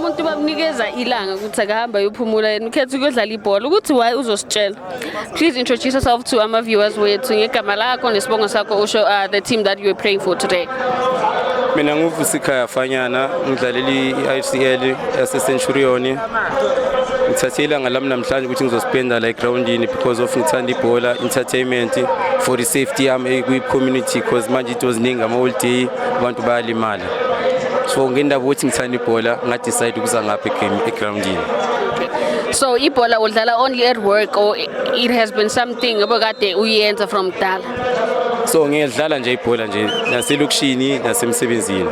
Umuntu bamnikeza ilanga ukuthi akahamba ayophumula, yena ukhetha ukuyodlala ibhola. Ukuthi why, uzositshela. Please introduce yourself to ama viewers wethu ngegama lakho nesibongo sakho, usho the team that you were praying for today. Mina nguVusikhaya Fanyana, ngidlalela i-ICL yase-Centurion. Ngithathe ilanga lami namhlanje ukuthi ngizospenda la egroundini because of ngithanda ibhola, entertainment, for the safety yami kwi-community, because manje into ziningi, ama-holiday, abantu bayalimala. So ngendaba ukuthi ngithanda ibhola, ngadecide ukuza ngapha egroundini. So ibhola udlala only at work or it has been something obekade uyenza from kudala? So ngiyadlala nje ibhola nje naselokishini nasemsebenzini.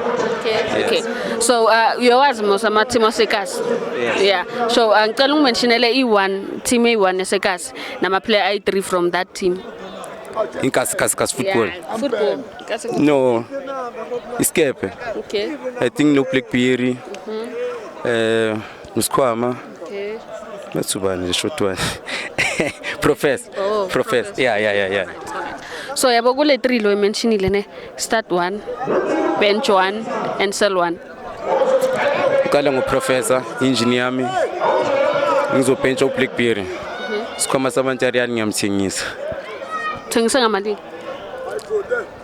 Okay. So uyawazi mos ama-team asekasi? Yes. Yeah. So ngicela ungimentionele i-one team eyi-one esekasi nama-player ayi-three from that team. Inkasi kasi kasi football? Yeah, football. Kasi. No, iskepe. I think no Blackberry, Mskhwama. Matsubani nje, short one, Professor. Oh, Professor, yeah. So yabo, kule three lo mentionile ne, start one, bench one and sell one. Uqala ngoprofessor, engine yami. Ngizobhentsha uBlackberry. Sikhwama sabantariyani ngiyamthengisa. Thengisa ngamalini?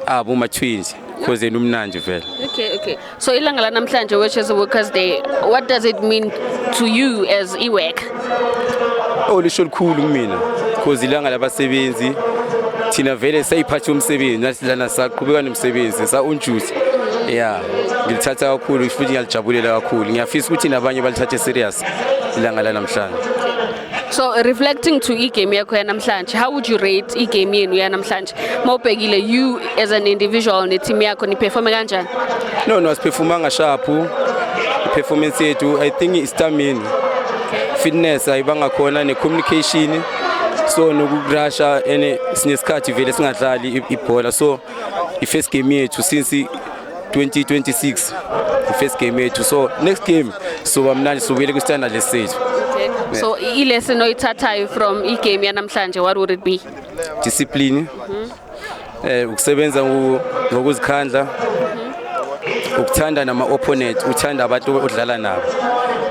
Abo ma-twins, 'cause yena umnandi vele. Okay. So ilanga la namhlanje, which is Workers' Day, what does it mean to you as i-work? Oh, lisho likhulu kumina 'cause ilanga labasebenzi. Thina vele sayiphatha umsebenzi, nathi lana saqhubeka nomsebenzi sa-on duty. Yeah, ngilithatha kakhulu futhi ngiyalijabulela kakhulu. Ngiyafisa ukuthi nabanye balithathe serious ilanga lanamhlanje. So reflecting to igame yakho yanamhlanje, how would you rate igame yenu yanamhlanje? Mawubhekile you as an individual ne-team yakho, niperforme kanjani? No, asiperformanga sharp. I-performance yethu, I think i-stamina, fitness ayibanga khona, ne-communication, so nokurasha ene sinesikhathi vele singadlali ibhola. So i-first game yethu since 2026, i-first game yethu. So next game soba mnandi, sobuyele kwi-standard lesethu. Okay. So i-lesson oyithathayo from igame yanamhlanje, what would it be? Discipline, ukusebenza ngokuzikhandla, ukuthanda nama-opponent, uthanda abantu odlala nabo.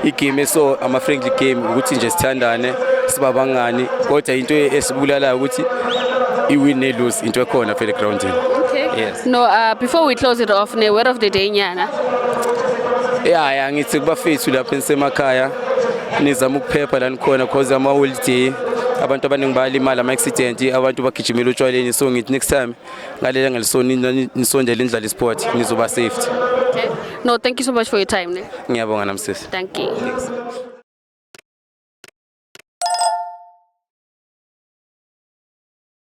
Igame eso ama-friendly game, ukuthi nje sithandane, sibabangani, kodwa into esibulalayo ukuthi i-win ne-lose, into ekhona phela egroundini. Okay. Yes. No, before we close it off, ne word of the day nyana. Ya, ngithi kubafethu lapha ensemakhaya, nizama ukuphepha la nikhona, 'cause ama-holiday abantu abaningi bayalimala, ama-accident, abantu bagijimela utshwaleni. So ngithi next time ngalela ngalisoni nisondele nidlala isport, nizoba safety. Okay. No, thank you so much for your time. Ne? Ngiyabonga namsisi. Thank you.